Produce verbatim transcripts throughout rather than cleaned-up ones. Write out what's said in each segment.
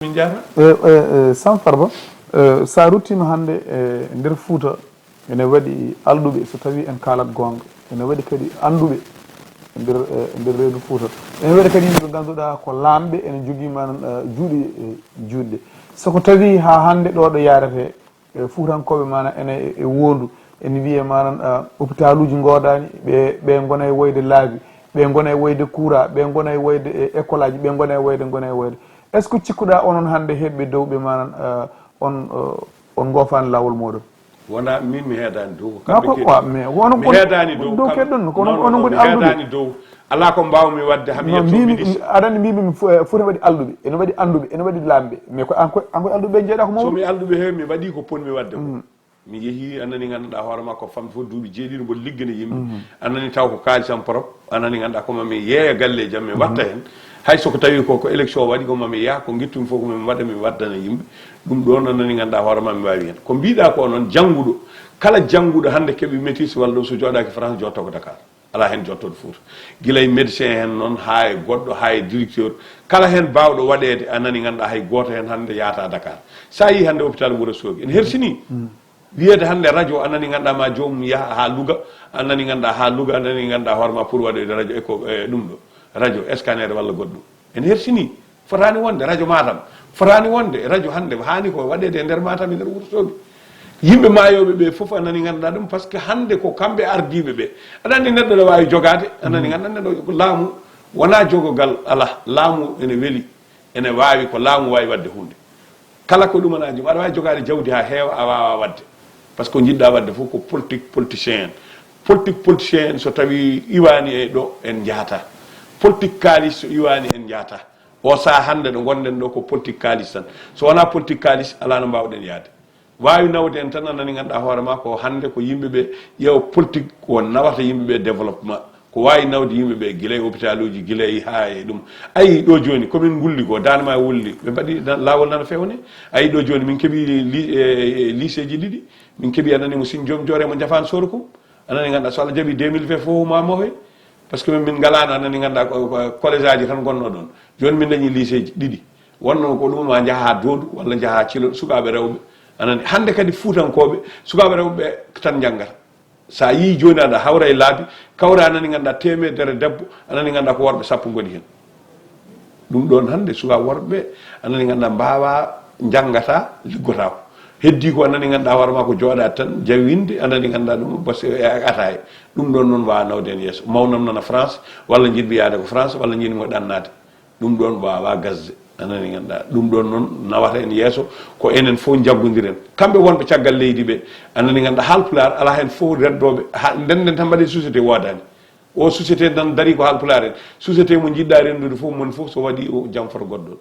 Min jaata. E, e, e, Sam Farba, e, so a ruttiima hannde e nder Fuuta, ene waɗi alɗuɓe, so tawii en kaalat goonga, ene waɗi kadi annduɓe e nder, e, e nder reedu Fuuta. Ene waɗi kadi yimɓe ɓe ngannduɗaa ko laamɓe, ene njogii manan, e, juuɗe, e, juutɗe. So ko tawii haa hannde ɗo ɗo yaarete, e, Fuutankooɓe manan ene e, e woondu, ene wiyee manan, e, opitaluuji ngoodaani, ɓe, ɓe ngona e woyde laabi, ɓe ngona e woyde courant, ɓe ngona e woyde e école aji, ɓe ngona e woyde, ngona e woyde. Est-ce que cikkuɗaa onon hannde heɓɓe dow ɓe manan, e, on, e, on ngoofaani laawol mooɗon? Wona min mi heedaani dow, ko kamɓe keɗi. Mais wono mi heedaani dow, dow keɗɗon, kono onon ngoni alɗuɓe. Mi heedaani dow. Alaa ko mbaawmi waɗde, hami yetto ministre. Aɗa anndi, mbimi, Fuuta waɗi alɗuɓe, ene waɗi annduɓe, ene waɗi laamɓe. Mais ko an koye, an koye alɗuɓe ɓe njeeɗaa ko mawɓe. So mi alɗuɓe heewi, mi waɗi ko potmi waɗde ko. Mi yehi, a nani, ngannduɗaa hoore maa ko famɗi fof duuɓi jeeɗiɗi mboɗo liggana yimɓe. A nani, taw ko kaalisam propre, a nani, ngannduɗaa ko mami yeeya galleeji am, mi watta heen. Hay so ko tawi ko, ko élection waɗi, ko mami yaha, ko ngittumi fof ko mami waɗa, mi waddana yimɓe. Ɗum ɗoon, a nani, ngannduɗaa hoore maa mi waawi heen. Ko mbiɗaa ko noon, jannguɗo, kala jannguɗo hannde keɓi métis walla ɗo, so jooɗaaki France, jotto ko Dakar. Alaa heen jottooɗo Fuuta. Gila e médecin heen noon, haa e goɗɗo, haa e directeur. Kala heen baawɗo waɗeede, a nani, ngannduɗaa hay gooto heen hannde yahata Dakar. So a yii hannde hôpital Wuro Soogi, ene hersini. Wiyeede hannde radio, a nani, ngannduɗaa ma joomum yaha haa Louga, a nani, ngannduɗaa haa Louga, a nani, ngannduɗaa hoore ma pour waɗoyde radio écho, e, ɗum ɗo, radio scanner walla goɗɗum. Ene hersini, fotaani wonde radio Matam, fotaani wonde radio hannde, haani ko waɗeede e nder Matam, e nder Wuro Soogi. Yimɓe maayooɓe ɓe fof a nani, ngannduɗaa ɗum, parce que hannde ko kamɓe ardiiɓe ɓe. Aɗa anndi neɗɗo ne waawi jogaade, a nani, ngannduɗaa neɗɗo laamu, wonaa jogogal alaa, laamu ene weli. Ene waawi ko laamu waawi waɗde huunde. Kala ko ɗumanaa jom, aɗa waawi jogaade jawdi haa heewa, a waawaa waɗde. Par ce que ko njiɗɗaa waɗde fof ko politique politicien en. Politique politicien en, so tawii iwaani e ɗo, en njahata. Politique kaalis so iwaani, en njahata. O sahaa hannde ɗo ngonɗen ɗo ko politique kaalis tan. So wonaa politique kaalis, alaa no mbaawɗen yahde. Waawi nawde en tan, a nani, ngannduɗaa hoore maa ko hannde ko yimɓe ɓe ƴeewa politique ko nawata yimɓe ɓe développement. Ko waawi nawde yimɓe ɓe gila e hôpital uji, gila e haa e ɗum. Ayi ɗo jooni, ko min ngulli ko, Daande Maayo wulli, ɓe mbaɗi na-, laawol nana fewne. Ayi ɗo jooni, min keɓi li-, e, e, lycée ji ɗiɗi, min keɓi, a nani, mo Sin Joom Joore mo Njaafaan Soorukum. A nani, ngannduɗaa so Allah jaɓi deux mille vingt fof ma mohe. Par ce que min, min ngalaano, a nani, ngannduɗaa ko, ko collège aji tan ngonnoo ɗoon. Jooni min dañi lycée ji ɗiɗi. Wonno ko ɗum ma njaha haa Doondu walla njaha haa Cilol, sukaaɓe rewɓe. A nani, hannde kadi Fuutankooɓe, sukaaɓe rewɓe ɓe tan njanngata. So a yii jooni aɗa hawra e laabi, kawra, a nani, ngannduɗaa teemedere debbo, a nani, ngannduɗaa ko worɓe sappo ngoni heen. Ɗum ɗoon hannde sukaaɓe worɓe, a nani, ngannduɗaa mbaawaa, njanngataa, liggotaako. Heddii ko, a nani, ngannduɗaa hoore maa ko jooɗaade tan, jawinde, a nani, ngannduɗaa ɗum, basi e ataaye. Ɗum ɗoon noon waawaa nawde en yeeso. Mawnam nana France, walla njiɗmi yahde ko France, walla njiɗmi ko ɗannaade. Ɗum ɗoon waawaa gasde. A nani, ngannduɗaa ɗum ɗoon noon nawata en yeeso, ko enen fof njaggondiren. Kamɓe wonɓe caggal leydi ɓe, a nani, ngannduɗaa Haalpulaar alaa heen fof reddooɓe, haa ndenden tan mbaɗen société woodaani. O société tan darii ko Haalpulaar en. Société mo njiɗɗaa renndude fof, mon fof so waɗi o jamforo goɗɗo.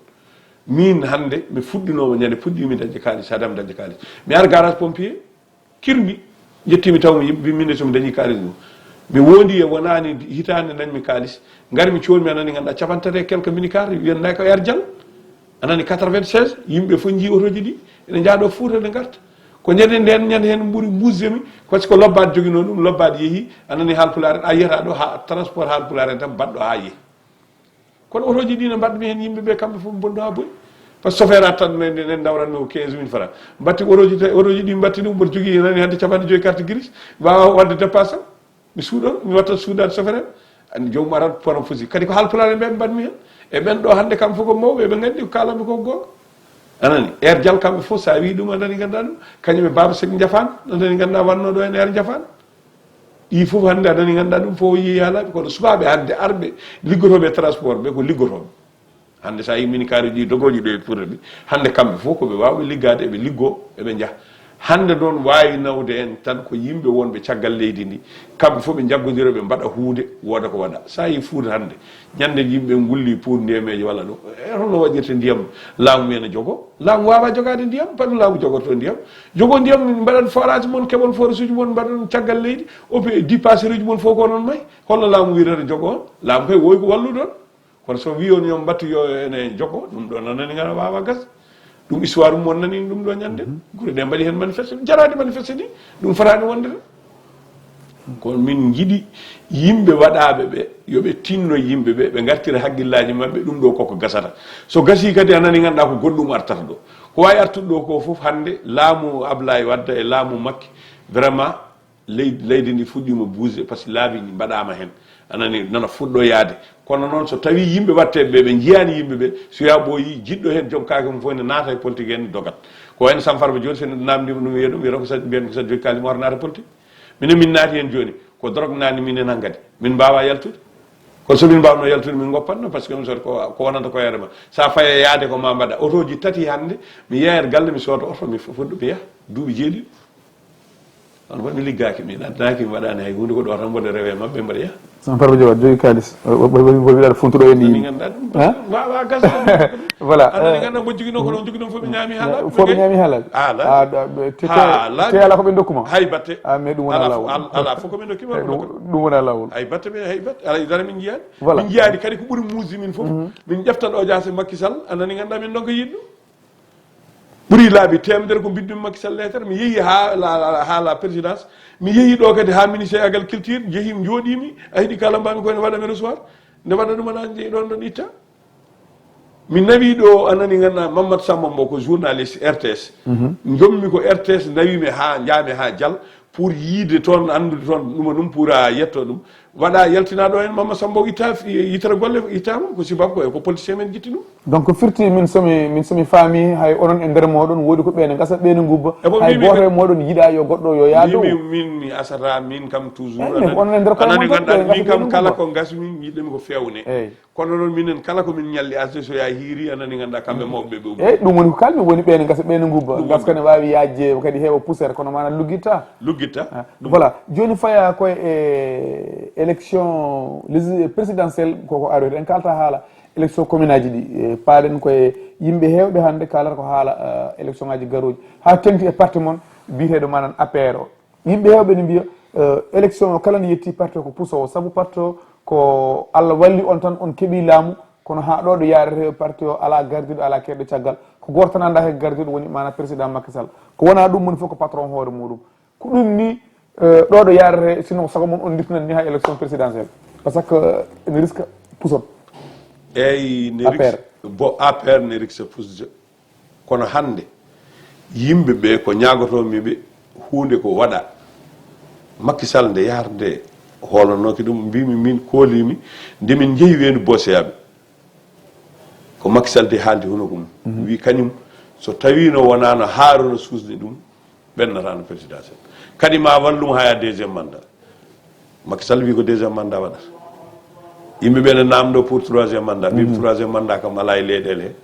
Miin hannde mi fuɗɗinooma ñande puɗɗiimi dañde kaalis, haa dam dañde kaalis. Mi ara garage pompier, kirmi, ƴettiimi taw mi, mi, min de so mi dañii kaalis ɗum. Mi wondi e wonaani hitaande dañmi kaalis. Ngarmi coonmi, a nani, ngannduɗaa capanɗe tati e quelque minicar, wiyan nayi ko Air Dial. A nani, quatre-vingt-seize, yimɓe fof njii otooji ɗi, ene njahɗo Fuuta, ene ngarta. Ko ñande ndeen, ñande heen ɓuri mbusdemi, par ce que lobbaade joginoo ɗum, lobbaade yehi, a nani, Haalpulaar en, a yiyata ɗo haa transport Haalpulaar en tan mbaɗɗo haa yehi. Kono otooji ɗi no mbaɗmi heen yimɓe ɓe, kamɓe fof mbonno haa boyi. Par ce que chauffeur at tan, ne, ne, ne ndawranmi ko quinze mille francs. Mbatti otooji ta-, otooji ɗi mbatti ɗum, mboɗo jogii, nani, hannde capanɗe joyi carte grise, mi waawaa waɗde dépasse am. Mi suuɗa, mi watta suudaade chauffeur en. Anndi joomum arat pono fusi. Kadi ko Haalpulaar en ɓe mbaɗmi heen. E ɓen ɗo hannde kam fof ko mawɓe, eɓe nganndi ko kaalanmi ko goonga. A nani? Air Dial kamɓe fof, so a wii ɗum, a nani, ngannduɗaa ɗum. Kañum e Baaba Sek Njaafaan, a nani, ngannduɗaa wannoo ɗo en Air Njaafaan. Ɗi fof hannde a nani, ngannduɗaa ɗum fof yehi haa laaɓi. Kono sukaaɓe hannde arɓe liggotooɓe e transport ɓe ko liggotooɓe. Hannde so a yii mini kaaruuji ɗi dogooji ɗo e Fuuta ɗi, hannde kamɓe fof ko ɓe waawɓe liggaade, eɓe liggoo, eɓe njaha. Hannde noon waawi nawde en tan ko yimɓe wonɓe caggal leydi ndi, kamɓe fof ɓe njaggondira, ɓe mbaɗa huunde, wooda ko waɗa. So a yii Fuuta hannde, ñande yimɓe ngulli pour ndemeeje walla ɗum, e holno waɗirta ndiyam, laamu wi ene jogoo? Laamu waawaa jogaade ndiyam, par laamu jogortoo ndiyam? Jogoo ndiyam, mbaɗon forage mon, keɓon forage uji mon, mbaɗon caggal leydi, opi di passereji mon fof ko onon mahi. Holno laamu wirata jogoo on? Laamu kay wowi ko wallude on. Kono so wi on yo mbattu yo ene jogoo, ɗum ɗo nanani ngara waawa gas. Ɗum histoire mum on nani ɗum ɗo ñande. Gure ɗe mbaɗi heen manifeste, jaraade manifeste ni. Ɗum fotaani wonde tan. Kono min njiɗi yimɓe waɗaaɓe ɓe, yo ɓe tinno yimɓe ɓe, ɓe ngartira hakkillaaji maɓɓe, ɗum ɗo koko gasata. So gasii kadi, a nani, ngannduɗaa ko goɗɗum artata ɗo. Ko waawi artude ɗo ko fof hannde, laamu Ablaye Wade e laamu Macky, vraiment, leydi, leydi ndi fuɗɗiima buusde, par ce que laabi mbaɗaama heen. A nani, nana fuɗɗo yaade. Kono noon, so tawii yimɓe waɗteeɓe ɓe, ɓe njiyaani yimɓe ɓe, so yaa ɓooyi, jiɗɗo heen joom kaake mum fof ne naata e politique heen, dogat. Ko wayno Sam Farba jooni, so neɗɗo naamndiima ɗum, wiya ɗum, wiyata ko sa-, mbiyan ko saɗi jogi kaalis, mi waɗa naata politique. Minen, min naati heen jooni, ko drogue naatni minen hankadi. Min mbaawaa yaltude. Kono so min mbaawno yaltude, min ngoppatno, par ce que ɗum soti ko, ko wonanta ko hoore ma. So a fayi e yaade ko ma mbaɗa. Otooji tati hannde, mi yeeyat galle, mi sooda oto, mi fu-, fuɗɗo, mi yaha. Duuɓi jeeɗiɗi. Kono mbaɗ mi liggaaki, mi naatnaaki, mi waɗaani hay huunde, ko ɗo tan mboɗo rewe maɓɓe, mboɗo yaha. Sam Farba Joop, aɗa jogii kaalis. Wo-, wo-, wo-, wo-, mbiɗa aɗa funtuɗo en Nani nii. Ngannduɗaa ɗum? Hein? Wa-, wa-, gasde ɗum. Voilà, Aɗa nani, eh, ngannduɗaa mbo joginoo, kono on joginoo fof ɓe ñaami haalaaɓe. Fof ɓe ñaami haalaaɓe. Haalaaɓe. Ah, da-, da-, te, te, Haalaaɓe. Te alaa ko ɓe ndokku ma? Hay batte. Ah, mais ɗum wonaa Alaa fo-, laawol. al-, alaa fof ko ɓe ndokki ma, Eh, ko ɗum, ndokku. Ɗum wonaa laawol. Hay batte ɓe, hay batte. Alaa, dara min njiyaani. Voilà. Min njiyaani kadi ko ɓuri muusde min fof. Mhm. Min ƴefta ɗo jaase Macky Sall, a nani, ngannduɗaa min ndonka yiɗde ɗum. Ɓuri laabi teemedere ko mbiɗmi Macky Sall leetere. Mi yehi haa la, la, haa la présidence. Mi yehi ɗo kadi haa ministère agriculture. Jehi, njooɗiimi. A heɗi kala mbaami ko ene waɗa mi recevoir. Nde waɗa ɗum, aɗa anndi ɗon, ɗon itta. Mi nawi ɗo, a nani, ngannduɗaa Mamadou Samba Mbow ko journaliste R T S. Mhm. Njommi ko R T S, nawi mi haa, njaami haa Dial pour yiide toon, anndude toon ɗum, ɗum pour a yetto ɗum. Waɗa yaltinaa ɗo en Mamadou Samba Mbow itta, fi-, yitere golle ittaama, ko sibabu ko, ko politicien men jitti ɗum. Donc firti min somi, min somi faami hay onon e nder mooɗon woodi ko ɓeene ngasa, ɓeene ngubba. E bon, hay mimi gooto ka-, e mooɗon yiɗa yo goɗɗo yo yaa dow. Mimi, min mi asata, min kam toujours. Eh, mais aɗa, onon e nder koye aɗa mon anndi, ngannduɗaa, ɓe min ngasa, kam ɓeene kala ngubba. Ko ngasmi, yiɗɗemi ko feewne. Eey. Kono noon minen kala ko min ñalli asde so yaa hiiri, aɗa anndi, ngannduɗaa kamɓe mawɓe ɓe ɓe ummi. Eey, ɗum woni ko kalmi, woni ɓeene ngasa, ɓeene ngubba. Ɗum woni. Ngaska ne waawi yaajde kadi heewa poussière, kono maanaam luggita. Luggita. Ah, ɗum. Voilà. Jooni fayaa koye e élection légis-, présidentielle, koko aroyta. En kaalta haala élection commune aji ɗi. E, paaɗen koye yimɓe heewɓe hannde kaalata ko haala, eh, élection ngaji garooji. Haa teŋti e parti mon biyeteeɗo maanaam A P R o. Yimɓe heewɓe ne mbiya, eh, élection o kala nde yetti parti o ko puso o. Sabu parti o ko Allah walli on tan, on keɓi laamu, kono haa ɗo ɗo yaarete parti o alaa gardiiɗo, alaa keedɗo caggal. Ko gooto tan anndaa heen gardiiɗo woni maanaam président Macky Sall. Ko wonaa ɗum woni fof ko patron hoore muɗum. Ko ɗum ni, eh, ɗo ɗo yaarete, sinon ko sago mon on ndiftinan ni haa élection présidentielle. Parce que, eh, ene riska puson. Eyi, ne A P R. Riks-, bo A P R ne riksa pusde. Kono hannde, yimɓe ɓe ko ñaagotoomi ɓe, huunde ko waɗa. Macky Sall nde yahrde hoolannooki ɗum, mbimi min koolimi, nde min njehi weendu Boseyaaɓe. Ko Macky Sall de haaldi hunuko mum. Mhm. Wi kañum, so tawiino wonaano Haaruna suusde ɗum, ɓennataano présidentiel. Kadi ma wallum haya deuxième mandat. Macky Sall wi ko deuxième mandat waɗata. Yimɓe ɓe ne namdo pour troisième mandat. Mbimi, mhm, troisième mandat kam alaa e leyɗeele he.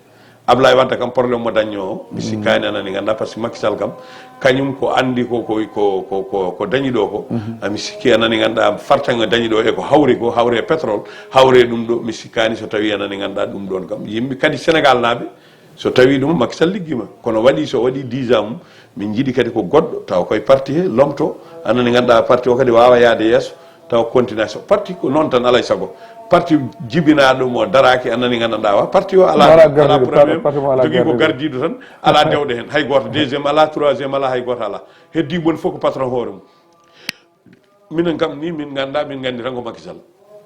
Ablaye Wade kam problème mo dañño o, mi, mhm, sikkaani, a nani, ngannduɗaa, par ce que Macky Sall kam, kañum ko anndi ko, ko, ko, ko, ko, ko dañi ɗo ko. Mhm. A, mi sikki, a nani, ngannduɗaa, fartaŋŋe dañi ɗo e ko hawri ko, hawre pétrole, hawre ɗum ɗo, mi sikkaani so tawi, a nani, ngannduɗaa, ɗum ɗon kam. Yimɓe kadi Sénégal naaɓe, so tawi ɗum Macky Sall liggiima, kono waɗi, so waɗi dix ans mum, min njiɗi kadi ko goɗɗo tawa koye parti he lomto, a nani, ngannduɗaa, parti o kadi waawa yaade yeeso tawa continuation. Parti ko noon tan, alay sago parti jibinaaɗo mo daraaki, a nani, ngannduɗaa, wa parti o alaa, alaa gardiiɗo, problème, parti mo alaa jogii ko gardiiɗo, gardiiɗo tan, alaa dewɗe heen, hay gooto, deuxième alaa, troisième alaa, hay gooto alaa, heddii woni fof ko patron hoore mum. Minen kam ni min nganndaa, min nganndi tan ko Macky Sall.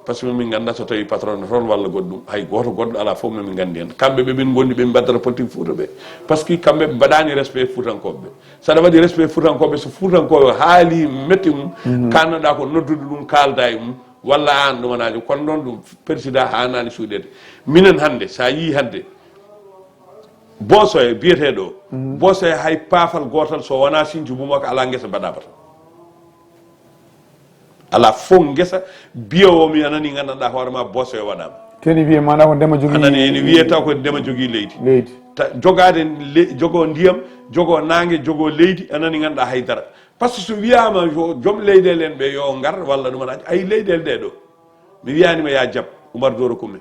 Par ce que min nganndaa so tawi patron ne toon walla goɗɗum, hay gooto goɗɗo alaa, fof min nganndi heen. Kamɓe ɓe min ngondi ɓe mbaddata politique Fuuta ɓe. Par ce que kamɓe ɓe mbaɗaani respect Fuutankooɓe ɓe. So aɗa waɗi respect Fuutankooɓe, so Fuutankooɓe haali metti mum, mhm, kannoɗaa ko noddude ɗum, kaalda e mum, walla aan ɗum wonaa ɗum. Kono noon ɗum président haanaani suuɗeede. Minen hannde, so a yii hannde, Boosoye biyeteeɗo o, mhm, Boosoye hay paafal gootal so wonaa sincu mum o ko alaa ngesa mbaɗaama tan. Alaa fof ngesa biyo o mi a nani nganndanɗaa hoore ma Boosoye waɗaama. Keni wiye maanaa ko ndema jogii. A nani ene wiyee taw ko ndema jogii leydi. Leydi. Ta-, jogaade le-, jogoo ndiyam, jogoo naange, jogoo leydi, a nani ngannduɗaa hay dara. Par ce que so wiyaama yo joom leyɗeele en ɓe yo ngar walla ɗum aɗa, ay leyɗeele ɗee ɗo. Mi wiyaani ma yaa jab, Umar Dooro Kumme.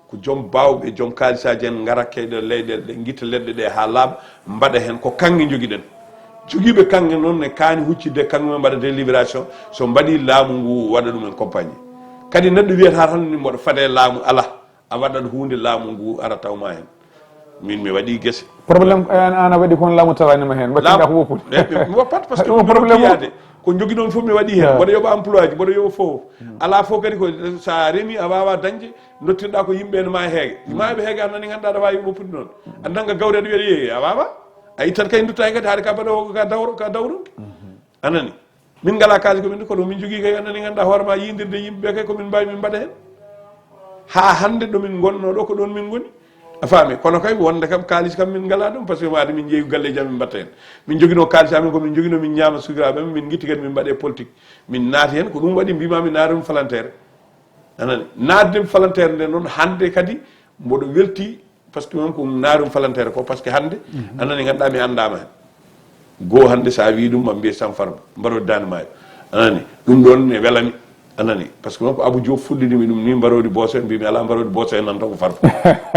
Ko joom baawɓe, joom kaalisaaji en ngara keyɗe leyɗeele ɗe, ngitta leɗɗe ɗe haa laaɓa, mbaɗa heen ko kaŋŋe njogiɗen. Jogiiɓe kaŋŋe noon ne kaani huccidde kaŋŋe mum mbaɗa délibération, so mbaɗii laamu ngu waɗa ɗum en compagnie. Kadi neɗɗo wiyata tan ni mboɗo fadee laamu, alaa, a waɗat huunde laamu ngu ara taw ma heen. Min mi waɗii gese. Problème, an, an a waɗi kono laamu tawaani ma heen. Mbattinɗaa ko woppude. Eh, mi woppat par ce que ɗum mi problème rokki yaade. Ko joginoomi fof mi waɗi heen. Ah. Mboɗo yoɓa emploi ji, mboɗo yoɓa fof. Hmm. Alaa fof kadi ko so a remi a waawaa dañde, ndottirɗaa ko yimɓe ene maa heege. Hmm. Maaɓe heege a nani ngannduɗaa aɗa waawi moɓtude noon. Hmm. A nannga gawri aɗa wiya, "Ee, a waawaa." A ittat kay nduttaa heen kadi haade ka mbaɗa o ka dawro, ka dawro. Hmm. A nani? Min ngalaa kaalis ko min, kono min njogii kay, a nani, ngannduɗaa hoore ma, yiydirde yimɓe ɓe kay ko min mbaawi min mbaɗa heen. Haa hannde ɗo min ngonnoo ɗo ko ɗoon min ngoni. A faami? Kono kay wonde kam kaalis kam min ngalaa ɗum, parce que waade min njeeyi galleeji amen min mbaɗta heen. Min njoginoo kaalis amen ko min njoginoo min ñaama sukiraaɓe amen, min ngitti kadi min mbaɗe politique. Min naati heen, ko ɗum waɗi mbiima mi naati ɗum falanteere. A nani? Naatde mi falanteere nde noon hannde kadi mboɗo weltii. Parce que noon ko naarum falanteere ko, parce que hannde, mhm, a nani, ngannduɗaa mi anndaama heen. Goo hannde so a wii ɗum, maa mbiye Sam Farba, mbaroodi Daande Maayo. A nani? Ɗum ɗoon ne welami. A nani? Parce que noon ko Abou Diop fuɗɗinimi ɗum ni, mbaroodi Booso, mbimi alaa mbaroodi Booso e nan tan ko Farba.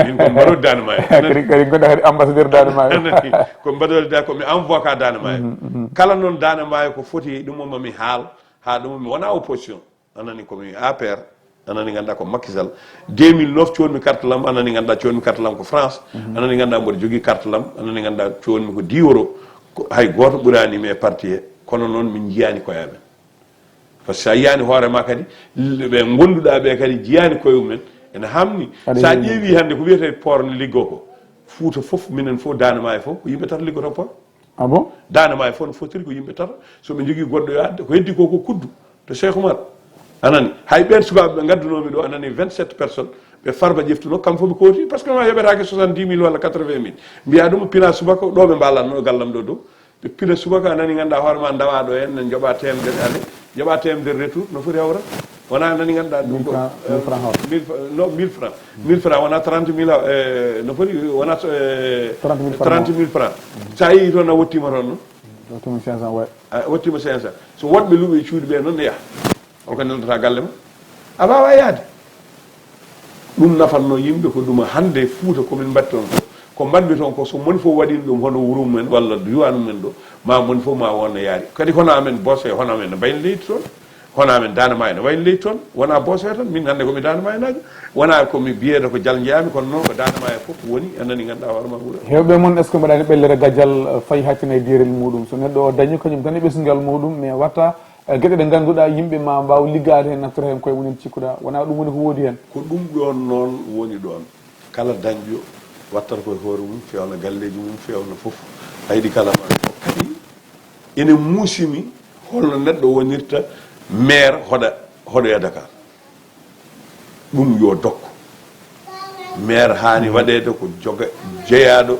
Min ko mbaroodi Daande Maayo. A nani? Kadi, kadi ngonɗaa kadi ambassadeur Daande Maayo. A nani? Ko mbaroodi da, ko mi envoie ka Daande Maayo. Mhm, mhm. Kala noon Daande Maayo ko foti e ɗum o mami haal, haa ɗum mi wona opposition. A nani, ko mi A P R, a nani, ngannduɗaa ko Macky Sall. Deux mille neuf coodmi carte lam, a nani, ngannduɗaa coodmi carte lam ko France. Mhm. A nani, ngannduɗaa mboɗo jogii carte lam, a nani, ngannduɗaa coodmi ko dix euros. Ko hay gooto ɓuraani mi e parti he, kono noon min njiyaani koye amen. Parce que so a yiyaani hoore ma kadi, ɓe ngonnduɗaa ɓe kadi njiyaani koye mumen, ene haamni. Aɗa so a heewi ƴeewi hannde ko wiyetee port ne liggoo ko, Fuuta fof, minen fof, Daande Maayo fof, ko yimɓe tato liggotoo port. Ah bon? Daande Maayo fof no fotiri ko yimɓe tato. So ɓe njogii goɗɗo yo adde, ko heddi ko ko kuddu to Cheikh Oumar. A nani? Hay ɓeen sukaaɓe ɓe ngaddunoomi ɗo, a nani, vingt-sept personnes, ɓe Farba ƴeftuno, kam fof ɓe kooti, parce que ma yoɓetaake soixante-dix mille walla quatre-vingt mille. Mbiyaa ɗum pina subaka, ɗo ɓe mbaalatno gallam ɗo dow. Ɓe pina subaka, a nani, ngannduɗaa hoore ma, ndawaa ɗo heen, ne njoɓa teemedere, ane, njoɓa teemedere retour, no foti hawra? Wona, a nani, ngannduɗaa ɗum ko, mille francs, mille francs hawra. Mille fra-, non, mille francs. Mille francs wona trente mille, eh, no foti, wona, eh, trente mille francs. Trente mille francs. Mhm. So a yii toon a wottiima toon, no? Wottiima cinq cents, ouais. A wottiima cinq cents. So woɗɓe luuɓe e cuuɗi ɓe noon ne yaha. Holko neldataa galle ma? A waawaa yahde. Ɗum nafatnoo yimɓe ko ɗum hannde Fuuta ko min mbaɗi toon ko. Ko mbaɗmi toon ko so moni fof waɗiino ɗum hono wuro mumen walla diwaanu mumen ɗo, ma moni fof ma won no yaari. Kadi hono amen Booso e hono amen no mbayni leydi toon. Hono amen Daande Maayo no wayni leydi toon. Wonaa Booso tan, min hannde ko mi Daande Maayo naajo. Wonaa ko mi biyeede ko Jal njeyaami, kono noon ko Daande Maayo fof woni, a nani, ngannduɗaa hoore ma wuro. Heewɓe mon, est-ce que mbaɗaani ɓellere gajal, eh, fayi haccinay deerel muuɗum? So neɗɗo o dañi kañum tan e ɓesngal muuɗum, mais watta, eh, geɗe ɗe ngannduɗaa yimɓe ma mbaaw liggaade heen, naftira heen koye mumen cikkuɗaa. Wonaa ɗum woni ko woodi heen. Ko ɗum ɗoon noon woni ɗoon. Kala dañɗo wattata koye hoore mum, feewna galleeji mum, feewna fof. A yiɗi kala ma kadi ene muusimi holno neɗɗo wonirta maire hoɗa, hoɗoya Dakar. Ɗum yo dokku. Maire haani waɗeede ko joga, jeyaaɗo,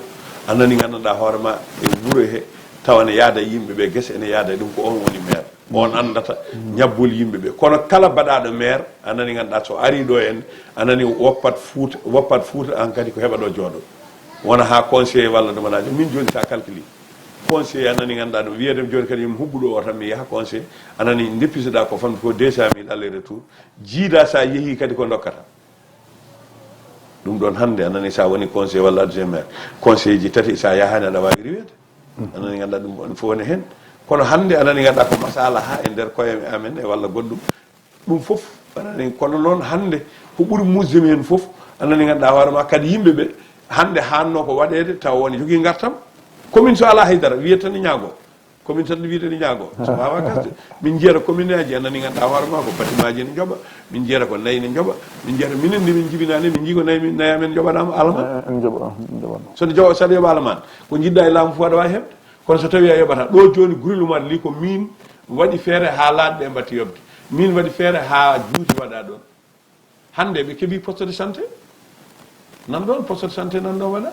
a nani, nganndanɗaa hoore ma e wuro he, tawa ene yaada e yimɓe ɓe gese, ene yaada e ɗum, ko oon woni maire. Oon anndata ñabbuli yimɓe ɓe. Kono kala baɗaaɗo maire, a nani, ngannduɗaa so arii ɗo en, a nani woppat Fuuta, woppat Fuuta, aan kadi ko heɓa ɗo jooɗo. Wona haa conseiller walla ɗumanaajo. Min jooni so a calculi, conseiller a nani, ngannduɗaa ɗum, wiyete jooni kadi mi huɓɓu ɗo o tan mi yaha conseiller, a nani ndeppisoɗaa ko famde ko deux cent mille aller retour, jiidaa so a yehii kadi ko ndokkata. Ɗum ɗoon hannde a nani so a woni conseiller walla adjoint maire, conseiller ji tati so a yahaani aɗa waawi riweede. A nani, ngannduɗaa ɗum ɗoon fof ne heen. Kono hannde a nani, ngannduɗaa ko masala haa e nder koye amen e walla goɗɗum. Ɗum fof a nani, kono noon hannde ko ɓuri muusde mi heen fof, a nani, ngannduɗaa hoore ma kadi yimɓe ɓe hannde haannoo ko waɗeede tawa won jogii ngartam. Commune so alaa hay dara wiyata tan ne ñaagoo. Commune tan ne wiyata ne ñaagoo. So waawaa gasde. Min njiyata commune aji a nani, ngannduɗaa hoore ma ko bâtiment ji ne njoɓa. Min njiyata ko nayi ne njoɓa. Min njiyata minen nde min njibinaani, min njii ko nayi min, nayi amen njoɓanaama alamaan. Eh, en njoɓa, en njoɓa. So nde joɓa, so aɗa yoɓa alamaan, ko njiɗɗaa e laamu fof aɗa waawi heɓde. Kono so tawii a yoɓataa, ɗo jooni Goury Loumar li ko miin waɗi feere haa laaɗe ɗe mbaɗti yoɓde. Miin waɗi feere haa juuti waɗa ɗoon. Hannde ɓe keɓii poste de santé. Nan ɗoon, poste de santé nan ɗoon waɗa.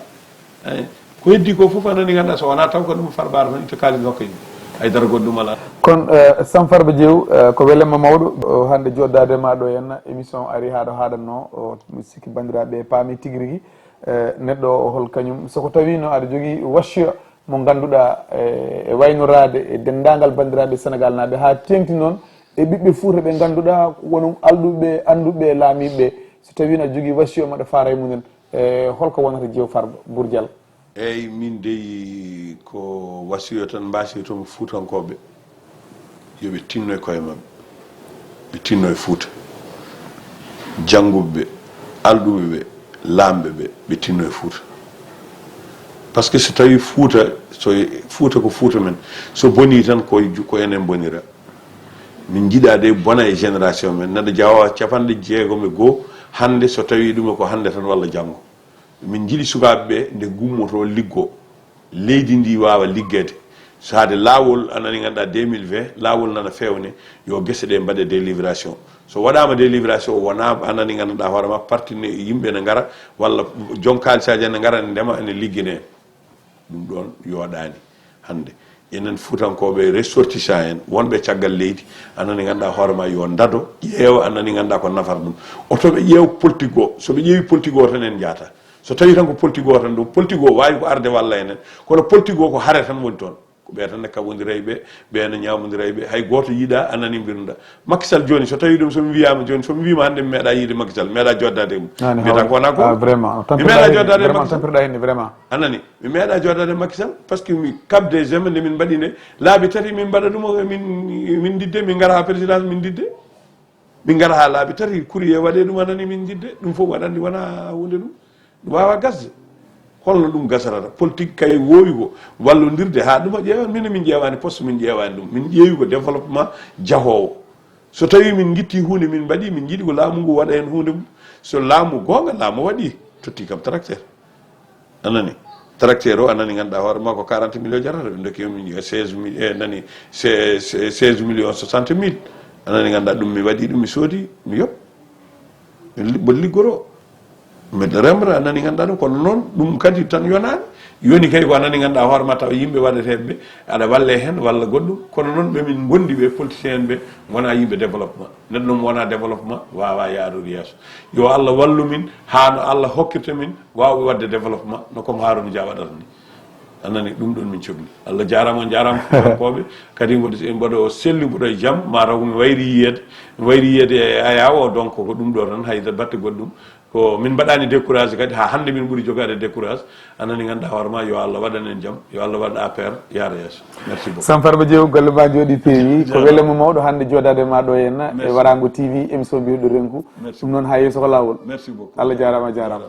Eyi. Ko heddi ko fof a nani, ngannduɗaa so wonaa taw ko ɗum farbaare tan itta kaalis hokka yimɓe. Hay dara goɗɗum alaa. Kono, eh, Sam Farba Jeew, eh, ko welamma mawɗo, o, hannde joɗdaade ma ɗo henna, émission ari haa ɗo haaɗatnoo, o, mi sikki banndiraaɓe paami tigi rigi, eh, neɗɗo o hol kañum, so ko tawiino aɗa jogii wasiya mo ngannduɗaa, e, e waynoraade e denndaangal banndiraaɓe Senegaalnaaɓe, haa teeŋti noon e ɓiɓɓe Fuuta ɓe ngannduɗaa ko won alɗuɓe, annduɓe e laamiiɓe, so tawiino aɗa jogii wasiya maɗa faara e mumen, e holko wonata Jeew Farba Bourdial? Eey, min dey ko wasiyo tan mbasiyotoo-mi Fuutankooɓe, yo ɓe tinno e koye maɓɓe, ɓe tinno e Fuuta. Jannguɓe ɓe, alɗuɓe ɓe, laamɓe ɓe, ɓe tinno e Fuuta. Parce que so tawii Fuuta, so Fuuta ko Fuuta men, so bonii tan ko, ko enen bonira. Min njiɗa de bona e génération men, neɗɗo jawa capanɗe jeegom e goo hannde, so tawi ɗum ko hannde tan walla janngo. Min njiɗi sukaaɓe ɓe nde gummoto liggo, leydi ndi waawa liggeede. So haade laawol, a nani, ngannduɗaa deux mille vingt, laawol nana fewne, yo gese ɗe mbaɗe délibération. So waɗaama délibération, wona, a nani, ngannduɗaa hoore ma, parti ne, yimɓe ne ngara, walla joom kaalisaaji ne ngara, ne ndema, ne liggine. Ɗum ɗoon yooɗaani hannde. Enen Fuutankooɓe ressortissant en, wonɓe caggal leydi, a nani, ngannduɗaa hoore ma, yo ndado, ƴeewa, a nani, ngannduɗaa ko nafata ɗum. Oto ɓe ƴeew politique o. So ɓe ƴeewi politique o tan, en njaata. So tawi tan ko politique o tan ɗum, politique o waawi ko arde walla enen, kono politique o ko hare tan woni toon. Ko ɓe tan ne kaɓondiray ɓe, ɓe ne ñaamondira e ɓe. Hay gooto yiɗa, a nani, mbirnda. Macky Sall jooni, so tawi ɗum, so mi wiyaama jooni, so mi wiima hannde mi meeɗa yiide Macky Sall, mi meeɗa joddaade e mum. Nani, mbiyata hawri. Ko wona ko? Ah, vraiment. Mi meeɗa joddaade e Macky Sall. Tampirɗa heen, vraiment. A nani? Mi meeɗa joddaade e Macky Sall, parce que mi, Cap des Jeunes, nde min mbaɗi nde, laabi tati min mbaɗa ɗum, min, min ndidde, min ngara haa présidence, min ndidde. Min ngara haa laabi tati, courrier waɗe ɗum, a nani, min ndidde. Ɗum fof waɗa anndi wona huunde ɗum. Ɗum waawa gasde. Holno ɗum gasarata? Politique kay woowi ko wallondirde haa ɗum a ƴeewa. Min, min ƴeewaani poste, min ƴeewaani ɗum. Min ƴeewi ko développement jahoowo. So tawi min ngitti huunde, min mbaɗi, min njiɗi ko laamu ngu waɗa heen huunde mum. So laamu goonga, laamu waɗi, totti kam tracteur. A nani? Tracteur o, a nani, ngannduɗaa hoore ma ko quarante millions jarata, ɓe ndokki on min seize mille, e nani, se-, se-, seize millions soixante mille. A nani, ngannduɗaa ɗum mi waɗi ɗum, mi soodi, mi yoɓ. Mi li-, mboɗo liggoro. Mbeɗa remra, a nani, ngannduɗaa ɗum, kono noon ɗum kadi tan yonaani. Yoni kay ko a nani, ngannduɗaa hoore ma, tawa yimɓe waɗeteeɓe ɓe, aɗa walle heen walla goɗɗum. Kono noon ɓe min ngondi ɓe, politicien en ɓe, ngonaa yimɓe développement. Neɗɗo mo wonaa développement waawaa yaarude yeeso. Yo Allah wallu min haa no Allah hokkirta min waawɓe waɗde développement no comme Harouna Dia waɗata ni. A nani, ɗum ɗoon min cokli. Allah jaaraama, on njaaraama Fuutankooɓe. Kadi mboɗo, mboɗo selli, mboɗo e jam, ma taw ko mi wayri yiyeede, mi wayri yiyeede e ayaawo o, donc ko ɗum ɗo tan, hay batte goɗɗum. Ko min mbaɗaani découragé kadi, haa hannde min ɓuri jogaade découragé. A nani, ngannduɗaa hoore ma, yo Allah waɗan en jam, yo Allah waɗ A P R yaara yeeso. Merci beaucoup. Sam Farba Diéw, golle ma njooɗi peewi. Ko welema mawɗo hannde jooɗaade ma ɗo henna e Warango T V, émission mbiyɗo Renku. Merci. Ɗum noon, haa yeeso ko laawol. Merci beaucoup. Allah jaaraama, a jaaraama.